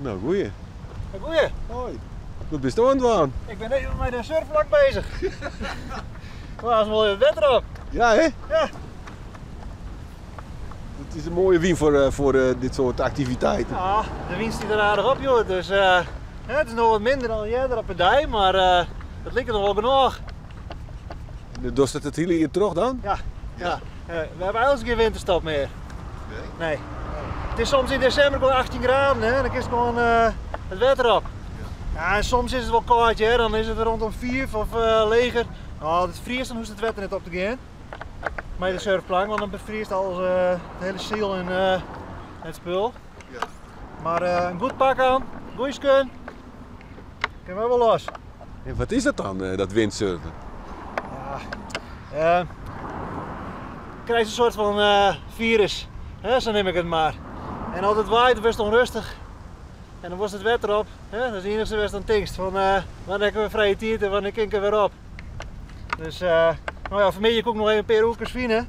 No, goeie. Goeie. Hoi. Wat bist oan it dwaan? Ik bin even mei de surfplank bezich. Waar is wol even wetter op. Ja, hè? Ja. Het is in moaie wyn foar dit soart aktiviteiten. Ja, de wyn stiet der aardich op, joh. Dus het is noch wat minder dan earder op de dei, mar it liket noch wol genôch. En dochst it it hiele jier troch dan? Ja, ja. We hawwe eigentlik gjin winterstop mear. Nee? Nee. It is soms yn desimber gewoan 18 graden, hè, dan kinst gewoan it wetter op. Ja, en soms is it wol kâld, hear. Dan is it rondom 5 of leger. No, as it friest, dan hoechst it wetter net op te gean. Mei de surfplank, want dan befriest alles, it hiele syl en it spul. Mar in goed pak oan, goede skuon, kinne we wol los. En wat is dat dan, dat windsurfen? Ja, krijst in soart fan firus, hè, sa neam ik it mar. En as it waait, wurdst ûnrêstich. En dan wolst it wetter op. Hè? Dat is it iennichste wêr'tst oan tinkst. Fan, wannear ha ik wer frije tiid en wannear kin ik der wer op? Dus, no ja, fanmiddei koe ik noch even in pear oerkes fine.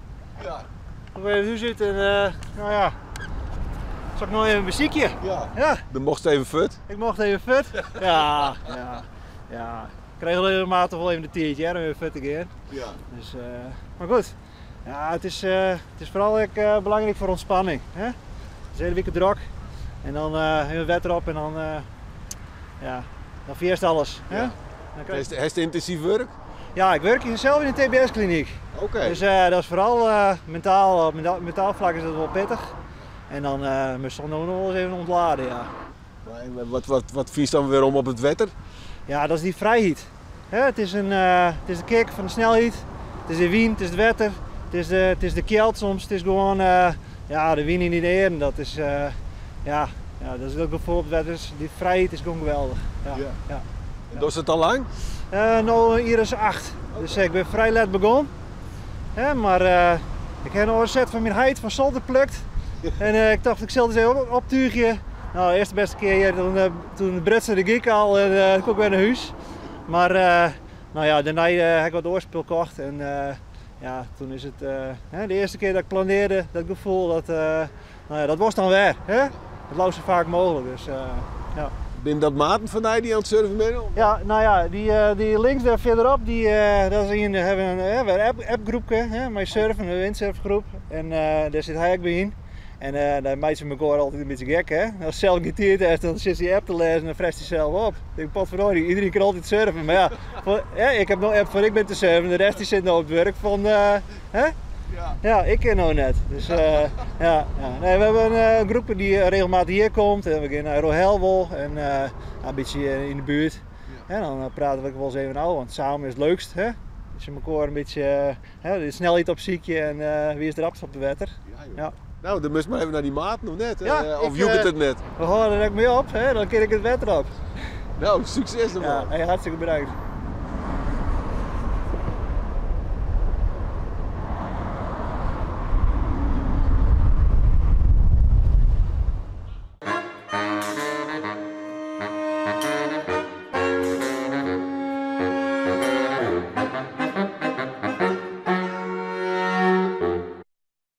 Koe ik even it hûs út en, no ja, sil ik noch even besykje. Ja. Dan mochtst even fuort? Ik mocht even fuort. Ja, ja, ja. Ik kreeg al regelmatig wol even de tiid, hear, om even fuort te gean. Dus, mar goed. Ja, it is foaral ek belangryk foar ûntspanning. Hè? It is de hiele wike drok en dan even wetter op en dan, ja, dan ferjitst alles. Hè? Dan krijg Hast yntinsyf wurk? Ja, ik wurkje sels yn de TBS-klinyk. Dus dat is foaral mentaal, op mentaal flak is dat wol pittich. En dan moatst no noch wol ris even ûntlade, ja. En wat fynst dan werom op it wetter? Ja, dat is dy frijheid. Hè, it is de kick fan de snelheid, it is de wyn, it is it wetter, it is de kjeld soms, it is gewoan, ja, de wyn yn dyn earen. Dat is, ja, ja, dat is it gefoel op it wetter. Dy frijheid is gewoan geweldich. Ja, ja. En dochst it al lang? No in jier as 8. Dus ik bin frij let begûn. Hè, mar ik ha in set fan myn heit fan solder plukt. En ik tocht, ik sil it ris even optúgje. No, de earste bêste kear hjir, toen bruts de gyk al en koe ik wer nei hûs. Mar no ja, dêrnei ha ik wat oar spul kocht en ja, toen is it, hè, de earste kear dat ik planearde, dat gefoel, dat, no ja, dat was dan wer. Hè? It leafst sa faak mooglik, dus ja. Binne dat maten fan dy dy't oan it surfen binne? Ja, no ja, dy links dêr fierderop, dy, dat is ien, hawwe we in, wer appgroepke, hè, mei surfen, in windsurfgroep. En dêr sit hy ek by yn. En dêr meitsje we mekoar altyd in bytsje gek, hè. As sels gjin tiid hast, dan sitst dy app te lêzen en dan fretst dysels op. Ik tink, potverdorie, iderien kin altyd surfen. Mar ja, foar, hè, ik ha no app foar ik bin te surfen, de rest dy sit no op it wurk fan, hè? Ja, ik kin no net. Dus ja, ja. Nee, we hawwe in groepke dy't regelmatich hjir komt en we gean nei Rohel wol en in bytsje yn de buert. En dan prate we ek wolris even ôf, want samen is it leukst, hè? Dus je mekoar in bytsje, hè, de snelheid opsykje en wie is der rapst op it wetter. Ja. No, dan moatst mar even nei dy maten, of net? Ja, Of ik, jokket it net? We hâlde der ek mei op, hè? Dan kin ik it wetter op. No, sukses dermei. Ja, hey, hartstikke bedankt.